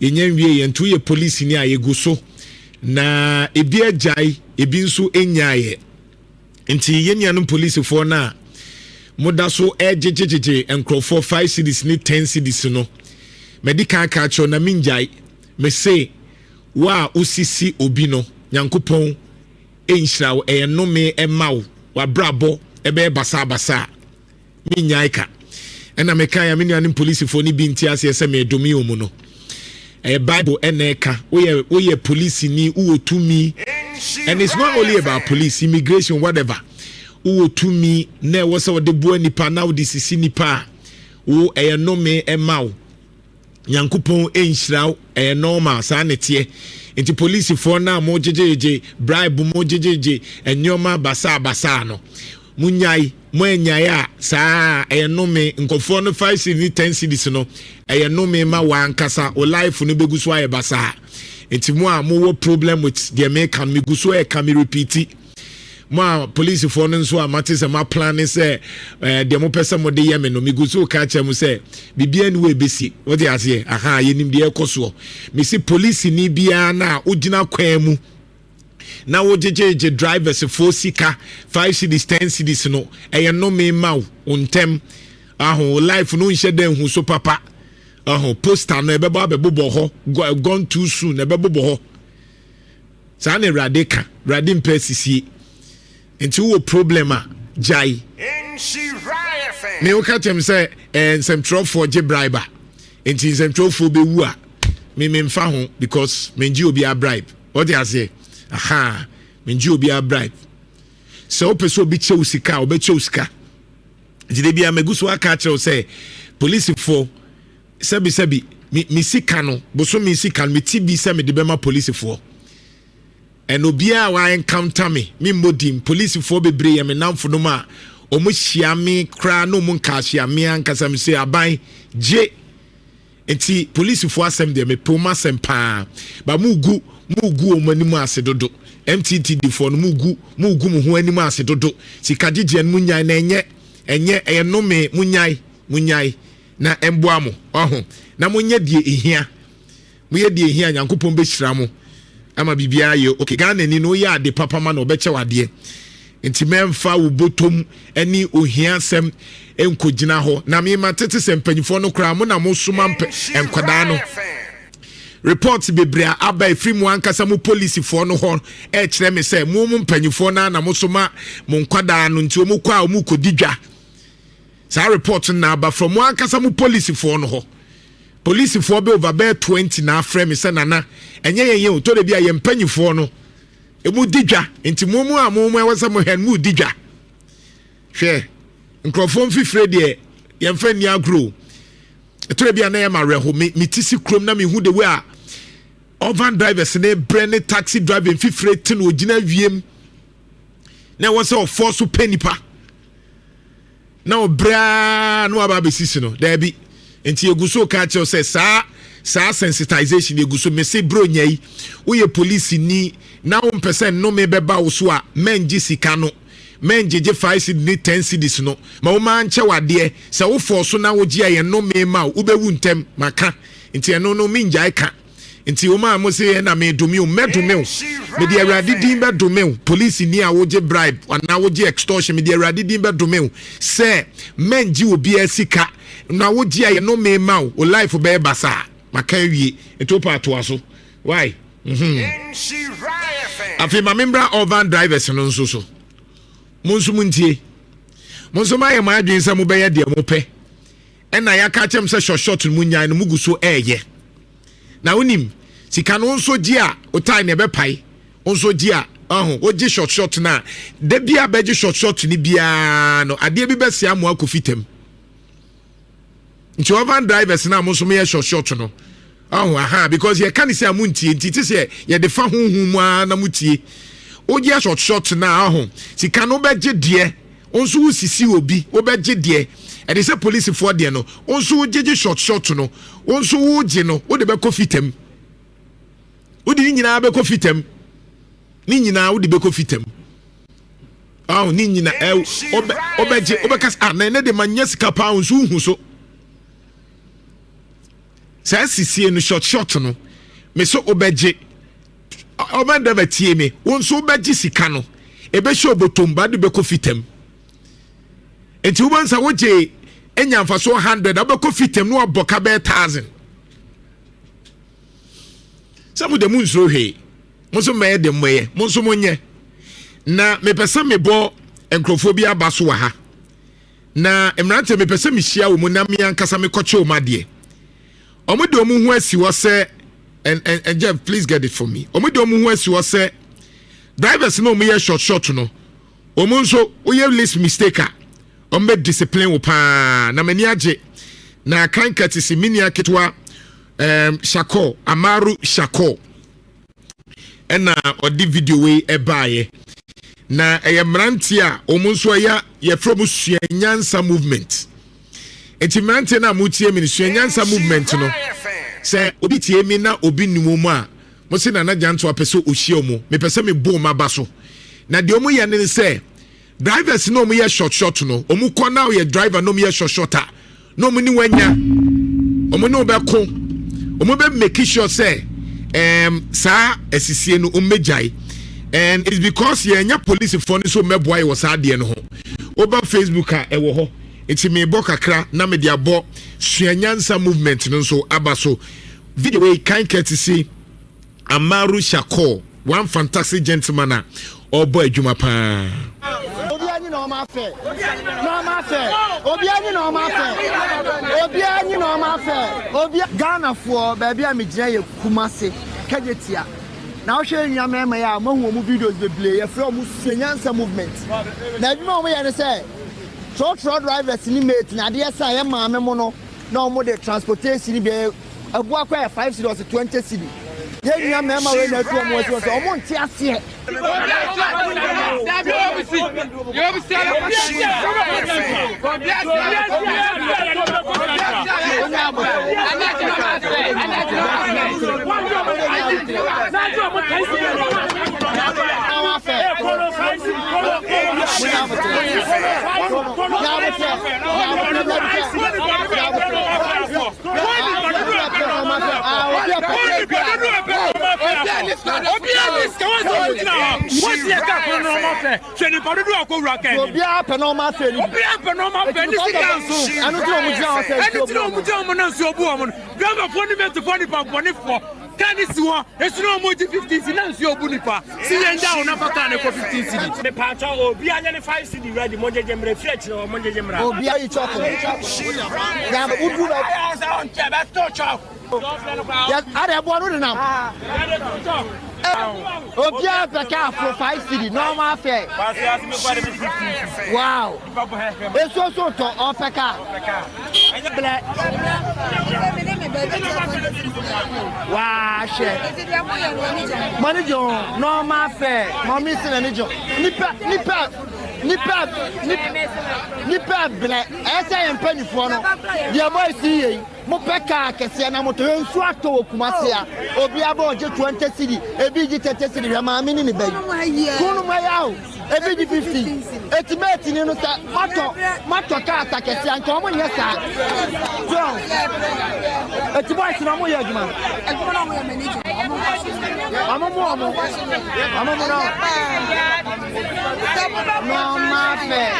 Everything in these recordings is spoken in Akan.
Yɛnya nwie yɛn nti woyɛ polisini a yɛgu so na ebi agyae ebi nso nyaeɛ. Nti yɛn nuanom polisifoɔ no a moda so ɛgyegyegyegye nkurɔfoɔ 5 cedis ne 10 cedis no, madi kan aka akyerɛw na mengyae. Mese wo a wosisi obi no, Nyankopɔn nhyira wo, ɛyɛ nnome ɛma wo, wabrabɔ ɛbɛyɛ basabasa a menyae ka. Ɛna meka ya me nuanom polisifoɔ no bi nte aseɛ sɛ medome wɔ mu no, ɛyɛ Bible ɛna ɛka. Woyɛ polisini, wowɔ tumi, and it's not only about police, immigration, whatever. Wowɔ tumi na ɛwɔ sɛ wɔde boa nipa na wode sisi nipa a, wo ɛyɛ nnome ɛma wo, Nyankopɔn nhyira wo. Ɛyɛ normal, saa ne teɛ. Nti polisifoɔ no a mo gyegyegye bribe, mo gyegyegye nneɛma basaabasaa no, monyae. Mo anyae a, saa ɛyɛ nnome. Nkɔfoɔ no 5 cedis ne 10 cedis no, ɛyɛ nnome ma wankasa o, life no bɛgu so ayɛ basaa. Nti mo a mowɔ problem with deɛ meka no, megu so ɛka, me repeat. Mo a polisifoɔ no nso a mate sɛ moaplan ne sɛ deɛ mopɛ sɛ mode yɛ me no, megu so ka kyerɛ mo sɛ biribiara ni wɔ ɛbɛsi. Wote aseɛ? Aha, yɛnim deɛ ɛkɔ soɔ. Mesi polisini biara no a wogyina kwan mu na wogyegyegye drivers foɔ sika 5 cedis, 10 cedis no, ɛyɛ nnome ma wo ntɛm aho. Life no nhyɛ dɛ nhu so papa aho. Poster no ɛbɛbɔ abɛbobɔ hɔ, gone too soon, ɛbɛbobɔ hɔ saa na Awurade ka. Awurade mpɛ sisie, nti wowɔ problem a, gyae. Me woka kyɛm sɛ nsɛmtwerɛfoɔ gye bribe a, nti nsɛmtwerɛfoɔ bɛwu a, me memfa ho because mengye obiara bribe. Wɔte aseɛ? Aha, mengye obiara bribe. Sɛ wopɛ sɛ obi kyɛw sika a, wobɛkyɛw sika. Nti de bia megu so aka akyerɛw sɛ polisifoɔ, sɛbisɛbi, me sika no, bosome sika no, me ti bi sɛ mede bɛma polisifoɔ. Ɛna obiara a wa encounter me, me mmɔ din, polisifoɔ bebree yɛ me namfo nom a wɔn hyia me koraa na wɔn nka ahyia me ankasa me sɛ aban gye. Nti polisifoɔ asɛm deɛ, mepɛ wɔn asɛm paa, ba mu gu wɔn anim ase dodo. MTTD foɔ no, mu gu mo ho anim ase dodo. Sika gyegyeɛ no, mu nyae na ɛnyɛ ɛyɛ nnome. Mu nyae, mu nyae na ɛmboa mo ɔho na mo nyɛ deɛ ehia. Moyɛ deɛ ehia, Nyankopɔn bɛhyira mo ama biribiara yɛ okay. Ghana ni no, woyɛ ade papa ma na ɔbɛkyɛ wadeɛ. Nti mɛmfa wo bɔtɔm ne ohia asɛm nkɔgyina hɔ na mema tete sɛ mpanyinfoɔ no koraa mo na mosoma mpɛ nkwadaa no. Report bebree a aba efiri mu ankasa mu polisifoɔ no hɔ ɛkyerɛ me sɛ mo mpanyinfoɔ no na mosoma mo nkwadaa no, nti wɔn kɔ a, wɔn kɔdi dwa. Saa report no na aba from mo ankasa mo polisifoɔ no hɔ. Polisifoɔ bɛ over bɛyɛ 20 na afrɛ me sɛ, "Nana, ɛnyɛ yɛn yɛn o, tɔ de bi a yɛn mpanyinfoɔ no emu di dwa, nti mo mu a mo mu ɛwɔ sɛ mo hwɛ no, mo di dwa." Hwɛ, nkurɔfoɔ mfifire deɛ, yɛmfa nni agorɔ. Ɛtɔ bi a na yɛ ma awerɛho. Me ti si kurom na me hu the way a urban drivers ne brɛ ne taxi driver mfifire te na ogyina wiem na ɛwɔ sɛ ɔfɔ so pɛ nipa na ɔbrɛ na waba abɛsisi no. Daabi, nti egu so ka kyerɛw sɛ saa sensitization egu so. Mese bro nya yi, woyɛ polisi ni na wompɛ sɛ nnome bɛba wo so a, mɛngye sika no, mɛngyegye 5 cedis ne 10 cedis no ma wo maa nkyɛ wadeɛ. Sɛ wofɔ so na wogye a, yɛ nnome ma wo, wobɛwu ntɛm. Maka, nti ɛno no mengyae ka. Nti wɔn a mo se yɛ na medome wo, mɛdome wo, mede Awurade din bɛdome wo. Polisi ni a wogye bribe anaa wogye extortion, mede Awurade din bɛdome wo sɛ mɛngye obiara sika na wogye a, yɛ nnome ma wo, wo life bɛyɛ basaa. Maka awie, nti wopɛ atoa so. Why? Afei ma membra urban drivers no nso so. Mo nso mo ntie. Mo nso mayɛ mo adwene sɛ mobɛyɛ deɛ mopɛ, ɛna yɛaka kyɛm sɛ short short no mu nyae no, mugu so ɛɛyɛ. Na wonim sika no nso gye a, wotae na ɛbɛpae nso gye a ɔho wogye short short no a, da bi a bɛgye short short no biara no, adeɛ bi bɛsea mo akɔ fitam. Nti urban drivers na mo nso moyɛ short short no ɔho aha, because yɛka ne sɛ a montie, nti te sɛ yɛde fa honhom mu ara na motie. Wogye short short no a, ɔho sika no wobɛgye deɛ, wo nso wosisi obi wobɛgye deɛ. Ɛde sɛ polisifoɔ deɛ no, wo nso wogyegye short short no, wo nso wogye no, wode bɛkɔ fitam. Wode ne nyinaa bɛkɔ fitam, ne nyinaa wode bɛkɔ fitam. Ɔho ne nyina ɛ wobɛgye, wobɛka ah, na ɛnɛ de ma nyɛ sika paa, wo nso wohu so. Saa sisie no short short no, me so wobɛgye. Ɔman driver tie me, wo nso wobɛgye sika no, ɛbɛhyɛ obotom ba de bɛkɔ fitam. Nti wobɛhu sɛ wogye anya mfasoɔ 100 a wobɛkɔ fitam na wabɔ ka bɛyɛ 1000. Sɛ mo de mo nsuro hwee, mo nso mmɛyɛ de mmɛyɛ, mo nso monyɛ. Na mepɛ sɛ mebɔ nkurɔfoɔ bi aba so wɔ ha. Na mmeranteɛ mepɛ sɛ mehyia wɔ mu na me ankasa mekɔkyɛ wɔn adeɛ. Wɔn de wɔn ho asi hɔ sɛ and and and Jeff please get it for me. Wɔn de wɔn ho asi hɔ sɛ drivers na wɔn yɛ short short no wɔn nso woyɛ least mistake a wɔn bɛ discipline wo paa na m'ani agye na kan kɛtesi me nua ketewa um, Shako Amaru Shako. Ɛna ɔde video wei ɛbaeɛ na ɛyɛ mmeranteɛ a wɔn nso ɛyɛ yɛfrɛ wɔn sua nyansa movement nti mmeranteɛ no a motie mi no sua nyansa movement no sɛ obi tie mi na obi nim wɔn a mo se Nana Gyanto apɛ sɛ ohyia wɔn mepɛ sɛ mebɔ wɔn aba so na deɛ wɔn yɛ ne sɛ Drivers na ɔmo yɛ short short no ɔmo kɔ na ɔyɛ driver na ɔmo yɛ short short a na ɔmo ne wanya ɔmo ne ɔbɛko ɔmo bɛ make sure sɛ ɛɛm saa asisie no ɔmo bɛgyae and it's because yɛn nya polisifoɔ no nso mmɛboa yɛ wɔ saa adeɛ no ho woba Facebook a ɛwɔ hɔ nti mebɔ kakra na mede abɔ sua nyansa movement no nso aba so video wei kan kɛtesi Amaru Shakur, one fantastic gentleman a ɔrebɔ adwuma paa. Obiara nyi na ɔma afɛ. Na ɔma afɛ. Obiara nyi na ɔma afɛ. Obiara nyi na ɔma afɛ. Obiara. Ghanafoɔ, baabi a megyina yɛ Kumasi, Kejetia. Na wohwɛ yɛn nua mmarima yi a, moahu wɔn videos bebree, yɛfrɛ wɔn Sua Nyansa Movement. Na adwuma a wɔyɛ ne sɛ, trɔtrɔ drivers ne mate na adeɛ sa a, yɛn maame mo no na wɔde transportation bi Abua kɔ yɛ 5 cedi ɔse 20 cedi. Yɛn nua mmarima wei na atu wɔn asi hɔ sɛ wɔn nte aseɛ. Obiara pɛ na ɔma afɛ ni. Obiara pɛ na ɔma afɛ ni sika nso. Ɛno ti na ɔmo gyina hɔ sɛ ɛno ti na ɔmo gyina ɔmo nan so obu ɔmo no. Driverfoɔ ne mɛtifoɔ nipa bɔnefoɔ. Kaa ne si hɔ esi na ɔmo gye 15 cedi na nsuo obu nipa. Si yɛn gya wɔn afa kaa ne kɔ 15 cedi. Mepatwa obiara nyɛ ne 5 cedi ready mo gyegye mmra firi akyire hɔ mo gyegye mmra. Obiara yi chalk no. Na wodu bɛ. Yɛ ada ɛboɔ no nenam. Obiara pɛ kaa foro 5 cedi normal fare. Wow. Esuo so tɔ ɔpɛ kaa. Blɛ. Waa hwɛ. Mɔni gye ho normal fare. Mɔmi si n'ani gye ho. Nipa nipa nipa nipa blɛ. Ɛyɛ sɛ yɛn mpanimfoɔ no deɛ boys yi yɛ yi. Mopɛ kaa kɛseɛ na motɔ. Hwɛ nsuo atɔ wɔ Kumasi a obi abɔ ɔgye 20 cedi, ebi gye 30 cedi. Hwɛ maame ne ne ba yi. Kunu no mo ɛyɛ o, ebi gye 50. Eti mate ni no sɛ matɔ matɔ cars akɛseɛ a nka wɔn nyɛ saa. So eti boys no wɔn yɛ adwuma. Wɔn mo wɔn wɔn mo no. Normal fare.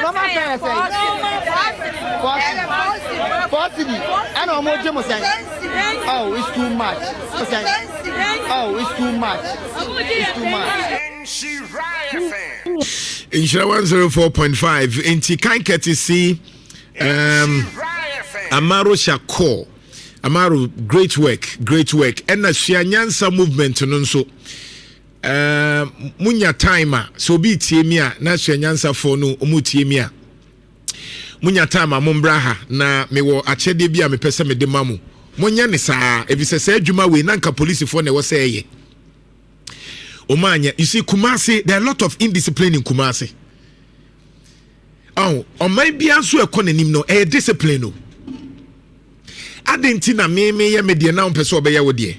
Normal fare yɛ sɛ. 4 cedi ɛna ɔmo gye mo sɛn. Oh, it's too much. Sɛn. Oh, it's too much. It's too much. Nhyira 104.5 nti kan kɛte si Amaro Shakur Amaro, great work, great work. Ɛna sua nyansa movement no nso munya time a sɛ obi tie mi a na sua nyansafoɔ no ɔmu tie mi a munya time a mombra ha na mewɔ akyɛdeɛ bi a mepɛ sɛ mede ma mo. Monyɛ ne saa ɛfiri sɛ saa adwuma wei na nka polisifoɔ na ɛwɔ sɛ ɛyɛ ɔmo anyɛ. You see, Kumasi, there are a lot of indiscipline in Kumasi. Oh, ɔman biara nso ɛkɔ n'anim no ɛyɛ discipline o. Adi nti na mímí yɛ mi deɛ na ɔmpɛ sɛ ɔbɛyɛ wo deɛ.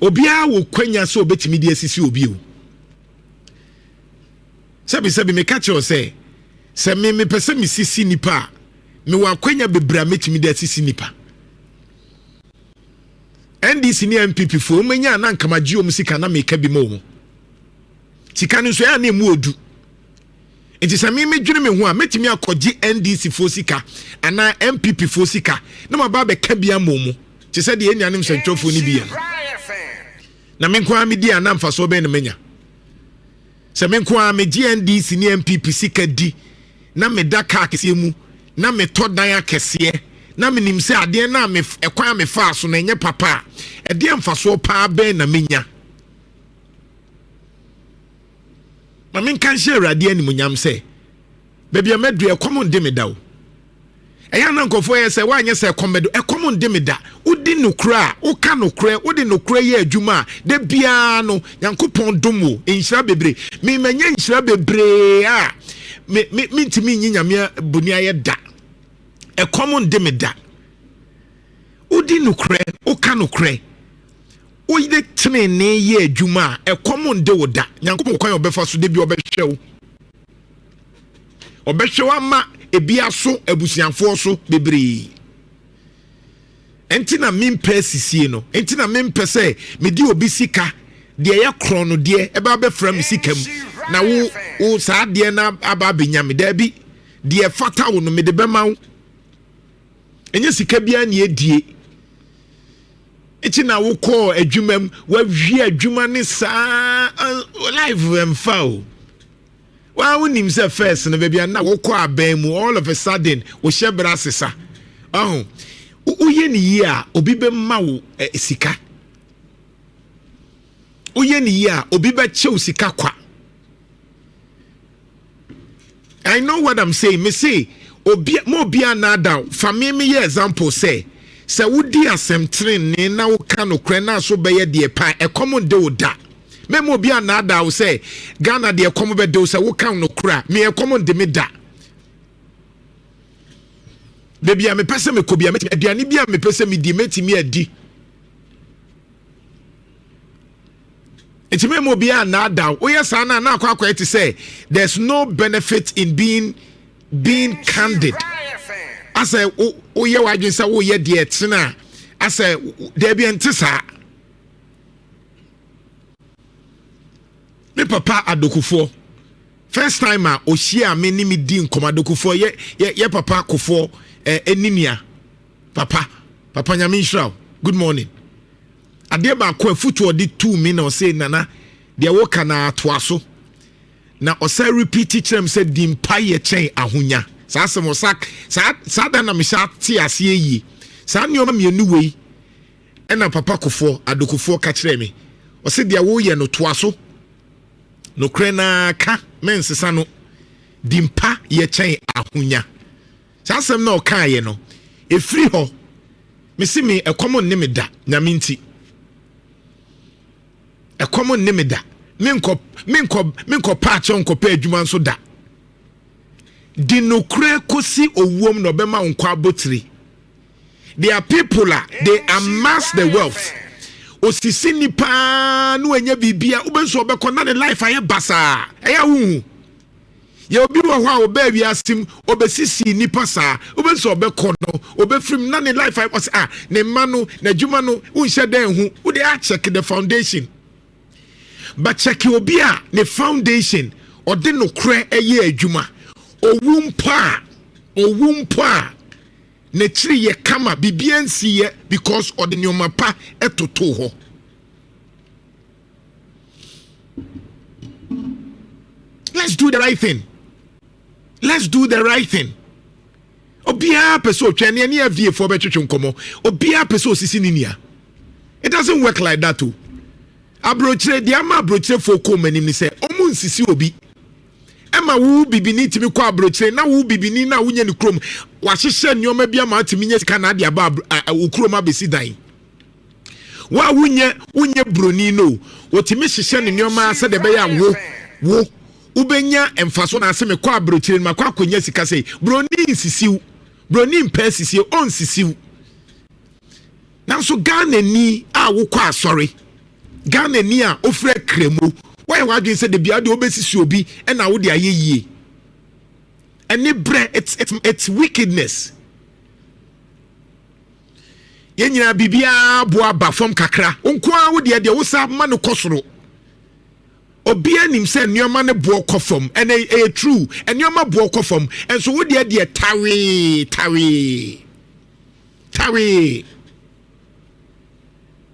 Obiara wɔ kwanya sɛ obetumi de asisi obi o. Sɛbi sɛbi meka kyerɛ sɛ sɛ me mepɛ sɛ mesisi nipa a mewɔ akwanya bebree a metumi de asisi nipa. NDC ne NPP foɔ wɔn anya na nka magye wɔn sika na meka bi ma wɔn. Sika no nso ɛyɛ na emu odu. Nti sɛ me medwene me ho a mɛtumi akɔgye NDC foɔ sika anaa NPP foɔ sika na maba abɛka bi ama wɔn te sɛ deɛ ɛnuanom nsɛntwerɛfoɔ no bi yɛ no. Na me nko ara medi a na mfasoɔ bɛn na manya? Sɛ me nko ara megye NDC ne NPP sika di na meda kaa kɛseɛ mu na metɔ dan akɛseɛ na menim sɛ adeɛ no a me ɛkwan a mefaa so no ɛnyɛ papa a, ɛdeɛ mfasoɔ paa bɛn na menya? Ma menka nhyɛ Awurade animuonyam sɛ baabi a maduru ɛkɔm nde me da o. Ɛyɛ a na nkurɔfoɔ yɛ sɛ woanyɛ sɛ ɛkɔm bɛdo. Ɛkɔm nde me da. Wodi nokorɛ a, woka nokorɛ, wode nokorɛ yɛ adwuma a, da biara no, Nyankopɔn dom wo nhyira bebree. Me manya nhyira bebree a me, me, mentumi nyi Nyame boni ayɛ da. Ɛkɔm nde me da. Wodi nokorɛ, woka nokorɛ, wode tenenee yɛ adwuma a, ɛkɔm nde wo da. Nyankopɔn kwan a ɔbɛfa so da bi ɔbɛhwɛ wo. Ɔbɛhwɛ wo ama ebi aso abusuafoɔ so bebree. Ɛnti na mempɛ asisie no. Ɛnti na mempɛ sɛ mede obi sika deɛ ɛyɛ korɔn no deɛ ɛba abɛfra me sika mu na wo wo saa adeɛ no aba abɛnya me. Daabi, deɛ ɛfata wo no mede bɛma wo. Ɛnyɛ sika biara na ɛdie. Ɛkyi na wokɔɔ adwuma mu, wawie adwuma ne saa life ɛmfa o. Waa wonim sɛ first no baabi a na wokɔ abɛn mu all of a sudden wohyɛ berɛ asesa. Ɔho woyɛ ne yie a obi bɛma wo eh, sika. Woyɛ ne yie a obi bɛkyɛ wo sika kwa. I know what I'm saying. Me say obi mo obi anaada fa me me yɛ example sɛ sɛ wodi asɛm trenee na woka nokorɛ na so bɛyɛ deɛ pa ɛkɔm nde wo da. Mɛma obi anaadaa wo sɛ Ghana deɛ ɛkɔm bɛde wo sɛ woka nokorɛ a me ɛkɔm nde me da. Baabi a mepɛ sɛ mekɔ bi a mɛtumi aduane bi a mepɛ sɛ medi mɛtumi adi. Nti mɛma obiara nnaadaa wo. Woyɛ saa no a na akɔ akɔyɛ te sɛ there's no benefit in being being candid. Asɛ woyɛ w'adwene sɛ woyɛ deɛ ɛtene a asɛ daabi ɛnte saa. Me papa adokofoɔ first time a ɔhyia me ne me di nkɔmɔ adokofoɔ yɛ yɛ yɛ papa kofoɔ ɛɛ nua papa papa nyame nhyira wo good morning. Adeɛ baako a afutuo a ɔde tuu me na ɔse Nana deɛ woka no ara toa so. Na ɔsan repeat kyerɛ me sɛ di mpaeɛ kyɛn ahonya. Saa asɛm ɔsa saa saa da na mehyɛ ate aseɛ yie. Saa nneɛma mmienu wei ɛna Papa Kofoɔ Adokofoɔ ka kyerɛɛ me. Ɔse deɛ woyɛ no toa so. Nokorɛ no ara ka mɛnsesa no. Di mpa yɛ kyɛn ahonya. Saa asɛm no a ɔkaeɛ no, ɛfiri hɔ, mese me ɛkɔm nne me da, Nyame nti. Ɛkɔm nne me da. Menkɔ, menkɔ, menkɔ paakyɛw nkɔpɛ adwuma nso da. Di nokorɛ kɔsi owuom na ɔbɛma wo nkwa abotire. There are people a they amass the wealth. Osisi nipa na wanya biribi a wobɛnso ɔbɛkɔ na ne life ayɛ basaa. Ɛyɛ a wonhu. Yɛ obi wɔ hɔ a ɔbaa wiase mu ɔbɛsisii nnipa saa wobɛhu sɛ ɔbɛkɔ no ɔbɛfiri mu na ne life ayɛ ɔsɛ ah ne mma no n'adwuma no wonhyɛ dɛn ho wode akyɛke the foundation but kyɛke obi a ne foundation ɔde nokorɛ ɛyɛ adwuma owu mpo a owu mpo a n'akyiri yɛ kama biribiara nsi yɛ because ɔde nneɛma pa ɛtotoo hɔ. Let's do the right thing. Let's do the right thing. Obiara pɛ sɛ otwa ne ɛne FDA foɔ bɛtwetwe nkɔmɔ. Obiara pɛ sɛ osisi ne nua. It doesn't work like that o. Aburokyire deɛ ama aburokyirefoɔ kɔn mu anim ne sɛ wɔn nsisi obi. Ɛma wo bibini tumi kɔ aburokyire na wo bibini na wonyɛ ne kurom wahyehyɛ nneɛma bi ama atumi nya sika na ade aba wo kurom abɛsi dan. Wo a wonyɛ wonyɛ buroni no, otumi hyehyɛ ne nneɛma sɛdeɛ ɛbɛyɛ a wo wo wobɛnya mfaso na ase mekɔ aburokyire no makɔ akɔnya sika sɛ buroni nsisiw buroni mpɛ asisie ɔnsisiw nanso Ghana ni a wokɔ asɔre Ghana ni a ofura kremo wɔyɛ w'adwene sɛ dabi adeɛ wobɛsisi obi ɛna wode ayɛ yie ɛne brɛ it's, it's, it's wickedness. Yɛn nyinaa biribiara boa ba fam kakra. Wo nko ara wo deɛ deɛ wosa ma no kɔ soro. Obiara nim sɛ nneɛma no boɔ kɔ fam. Ɛnɛ ɛyɛ true. Nneɛma boɔ kɔ fam. Nso wo deɛ deɛ tawee tawee tawee.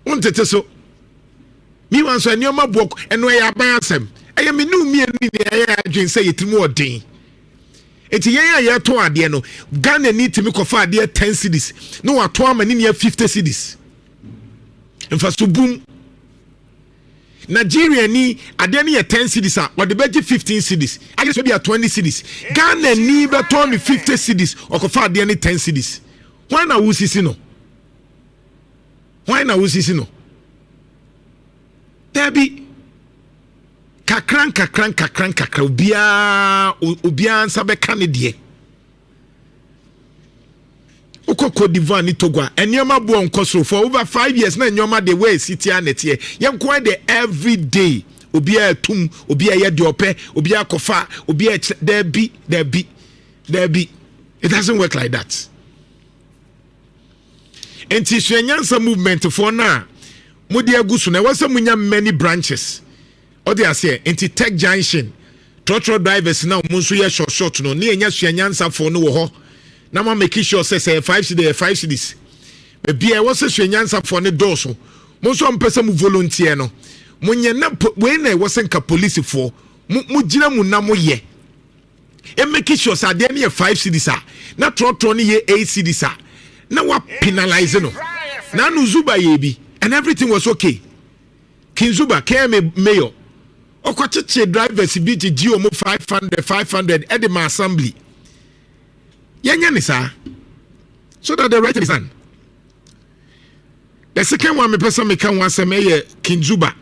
Wontete so. Meanwhile nso nneɛma boɔ ɛno ɛyɛ aban asɛm. Ɛyɛ me ne wo mmienu nyinaa yɛ adwene sɛ yɛtirim wɔ den. Nti yɛn a yɛtɔn adeɛ no, Ghana ni tumi kɔfa adeɛ 10 cedis na watɔn ama ne nua 50 cedis. Mfaso bum. Nigeria ni adeɛ no yɛ 10 cedis a ɔde bɛgye 15 cedis. Agye sɛ bi a 20 cedis. Ghana ni bɛtɔn no 50 cedis ɔkɔfa adeɛ no 10 cedis. Hwan na wosisi no? Hwan na wosisi no? Dabi. Kakra nkakra nkakra nkakra obiara obiara nsa bɛka ne deɛ. Wokɔ Cote d'Ivoire ne Togo a nneɛma boɔ nkɔ soro for over 5 years na nneɛma de wɔ esi tia na ɛteɛ. Yɛn nko ara de every day obiara tum, obiara yɛ deɛ ɔpɛ, obiara kɔfa, obiara kyerɛ. Dabi, dabi, dabi, it doesn't work like that. Nti Sua Nyansa movement foɔ no a mode agu so no, ɛwɔ sɛ monya many branches. Ɔde aseɛ nti Tech Junction trɔtrɔ drivers na wɔn nso yɛ short short no ne yɛnya Sua Nyansafoɔ no wɔ hɔ na ma make sure sɛ sɛ yɛ 5 cedis, yɛ 5 cedis. Baabi a ɛwɔ sɛ Sua Nyansafoɔ no dɔɔso, mo nso a mpɛ sɛ mo volunteer no, mo nyɛ. Na wei na ɛwɔ sɛ nka polisifoɔ mo gyina mu na mo yɛ make sure sɛ adeɛ no yɛ 5 cedis a na trɔtrɔ no yɛ 8 cedis a na wa penalize no. Na ano Zuba yɛ bi and everything was okay. King Zuba, KMA mayor, ɔkɔkyekye drivers bi gyegye wɔn 500 500 ɛde ma assembly. Yɛnyɛ ne saa so that the right thing is done. The second one mepɛ sɛ meka ho asɛm ɛyɛ King Zuba.